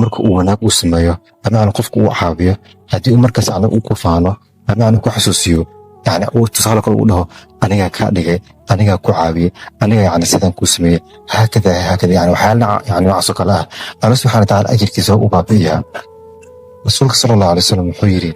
Marka uu wanaag uu sameeyo ama yani qofku uu caawiyo, haddii uu markaas yani uu ku faano ama yani ku xasuusiyo, yani uu tusaale kale uu dhaho: "Anigaa kaa dhigay, anigaa ku caawiyey, aniga yani sidaan kuu sameeyey," haakada haakada, yani waxyaala yani noocaas oo kale ah, Alla subxana watacaala ajirkiisa waa u baabi'iyaa. Rasuulka sala Allahu alay wasalam wuxuu yidhi: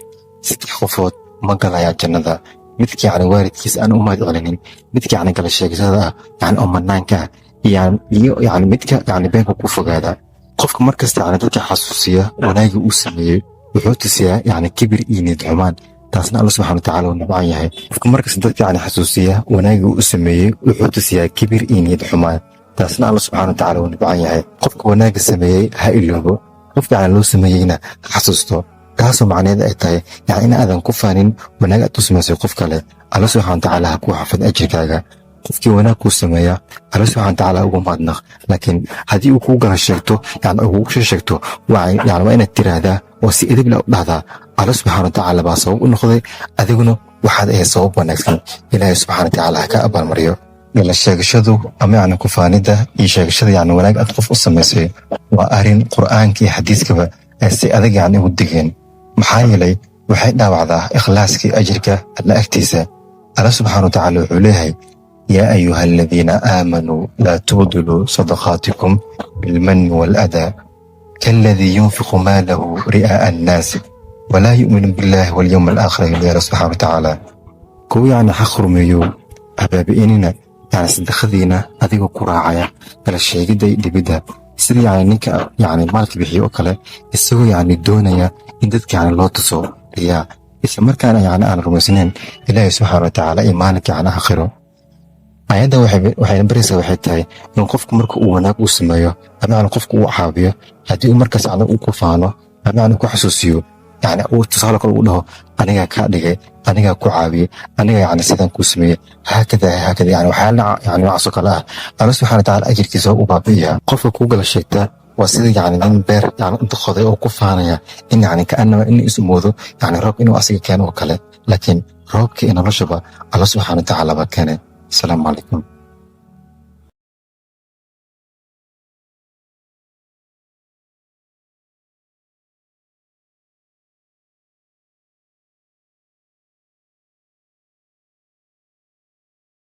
"Saddex qofood ma galayaa jannada: midka yani waalidkiisa aan u mahad celinin, midka yani kala sheegsada ah, yani oo manaanka ah, iyo yani midka yani beenka ku fogaada." Qofka markasta yani dadka xasuusiya wanaagii uu sameeyey wuxuu tusiyaa yani kibir iyo niyad xumaan, taasna Alla subxana watacaala uu nabcan yahay. Qofka markasta dadka yani xasuusiya wanaagii uu sameeyey wuxuu tusiyaa kibir iyo niyad xumaan, taasna Alla subxana watacaala uu nabcan yahay. Qofka wanaagga sameeyey ha iloobo, qofka yani loo sameeyeyna ha xasuusto, taasoo macneed ay tahay yani in aadan ku faanin wanaag aad u samaysay qof kale. Alla subxana watacaala ha kuu xafid ajirkaaga. Qofkii wanaag kuu sameeya Alla subxana watacaala ugu mahadnaq, laakiin haddii uu kuu gala sheegto, yani uu kugu sheegto, yani waa inaad tiraahdaa oo si edeb leh u dhahdaa: "Alla subxana watacaala baa sabab u noqday, adiguna waxaad ahayd sabab wanaagsan. Ilaahay subxana watacaala ha ka abaalmariyo." Gala sheegashadu ama yani kufaanida iyo sheegashada yani wanaag aad qof u samaysay waa arrin Qur'aanka iyo xadiiskaba ay si adag yani ugu digeen, maxaa yeelay waxay dhaawacdaa ikhlaaskii ajirka Alla agtiisa. Alla subxaana watacaala wuxuu leeyahay: "يا أيها الذين آمنوا لا تبطلوا صدقاتكم بالمن والأذى كالذي ينفق ماله رئاء الناس ولا يؤمن بالله واليوم الآخر." Alla subxaana watacaala kuwa yani xaq rumeeyo, ha baabi'inina yani sadaqadiina adigoo ku raacaya kala sheegidda iyo dhibidda, sida yani ninka yani maalka bixiyo oo kale, isagoo yani doonaya in dadka yani loo tuso riyaa, isla markaana yani aan rumaysnayn Ilaahay subxaana watacaala iyo maalinka yani aakhiro. Ayaddan waxayna baraysaa waxay tahay in qofku marka uu wanaag uu sameeyo ama yani qofku uu caawiyo, haddii uu markaas yani uu ku faano ama yani ku xasuusiyo, yani uu tusaale kale uu dhaho: "Anigaa kaa dhigay, anigaa ku caawiyey, aniga yani sidaan kuu sameeyey," haakada haakada, yani waxyaala yani noocaas oo kale ah, Alla subxana watacaala ajirkiisa waa u baabi'iyaa. Qofka kuu gala sheegta waa sida yani nin beer yani inta qoday oo ku faanaya in yani kaanama in isu moodo yani roob inuu asiga keeno oo kale, laakiin roobka iyo noloshaba Alla subxana watacaala baa keenay. Asalaamu calaykum.